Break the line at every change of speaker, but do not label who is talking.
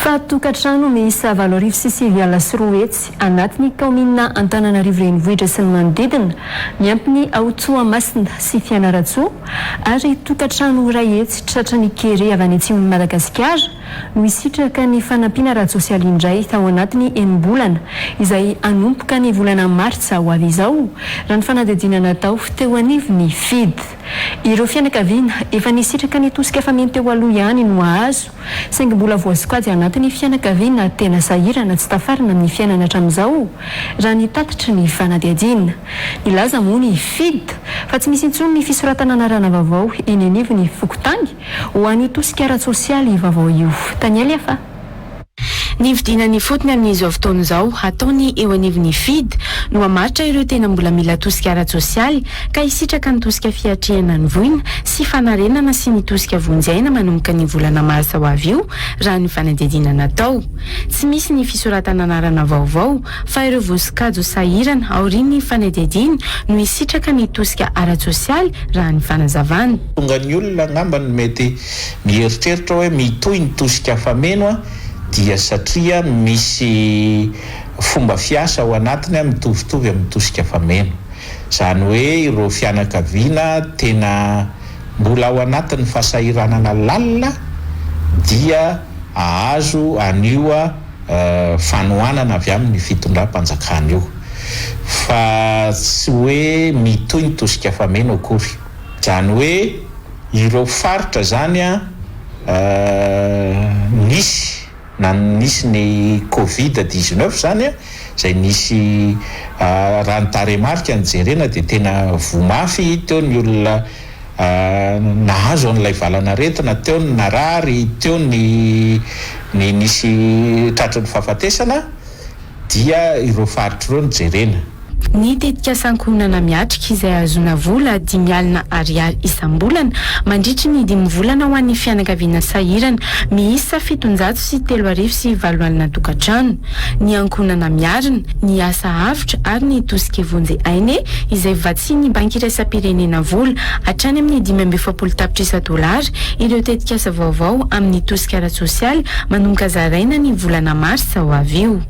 Fa tokantrano miisa 208 anatin'ny kaominina Antananarivo Renivohitra sy ny manodidina, miampy ny ao Toamasina sy Fianarantsoa ary tokantrano 100 tratran'ny kere avy any atsimon'i Madagasikara no hisitraka ny fanampiana ara-tsosialy indray tao anatin'ny enim-bolana izay hanomboka ny volana martsa ho avy izao, raha ny fanadihadiana natao teo anivon'ny FID. Ireo fianakaviana efa nisitraka ny tosika fameno teo aloha ihany no hahazo, saingy mbola voasokajy anatin'ny fianakaviana tena sahirana tsy tafarina amin'ny fiainana hatramin'izao, raha ny tatitry ny fanadihadiana. Nilaza moa ny FID fa tsy misy intsony ny fisoratana anarana vaovao eny anivon'ny fokontany ho an'io tosika ara-tsosialy vaovao io. Taniel Yafa.
Ny fidinana ifotony amin'izao fotoana izao ataony eo anivon'ny FID no hamaritra ireo tena mbola mila tosika ara-tsosialy ka hisitraka ny tosika fiatrehana ny voina sy fanarenana sy ny tosika vonjy aina manomboka ny volana marsa ho avy io raha ny fanadihadiana natao. Tsy misy ny fisoratana anarana vaovao fa ireo voasokajy ho sahirana aorian'ny fanadihadiana no hisitraka ny tosika ara-tsosialy raha ny fanazavana.
Tonga ny olona angamba no mety Mieritreritra hoe mitohy ny tosika fameno dia satria misy fomba fiasa ao anatiny mitovitovy amin'ny tosika fameno. Izany hoe ireo fianakaviana tena mbola ao anatin'ny fahasahiranana lalina dia hahazo an'io fanohanana avy amin'ny fitondram-panjakana io. Fa tsy hoe mitohy ny tosika fameno akory. Izany hoe Ireo faritra izany nisy na nisy ny covid 19 izany izay nisy raha ny tarehimarika no jerena dia tena voa mafy teo ny olona nahazo an'ilay valanaretina, teo ny narary, teo ny ny nisy tratry ny fahafatesana dia ireo faritra ireo no jerena.
Ny tetikasa Ankohonana Miatrika izay ahazoana vola 50 ariary isam-bolana mandritry ny dimy volana ho an'ny fianakaviana sahirana miisa 1807 tokantrano, ny Ankohonana Miarina, ny Asa Avotra ary ny Tosika Vonjy Aina izay vatsian'ny Banky Iraisam-pirenena vola hatrany amin'ny 45 tapitrisa dolara ireo tetikasa vaovao amin'ny tosika ara-tsosialy manomboka zaraina ny volana marsa ho avy io.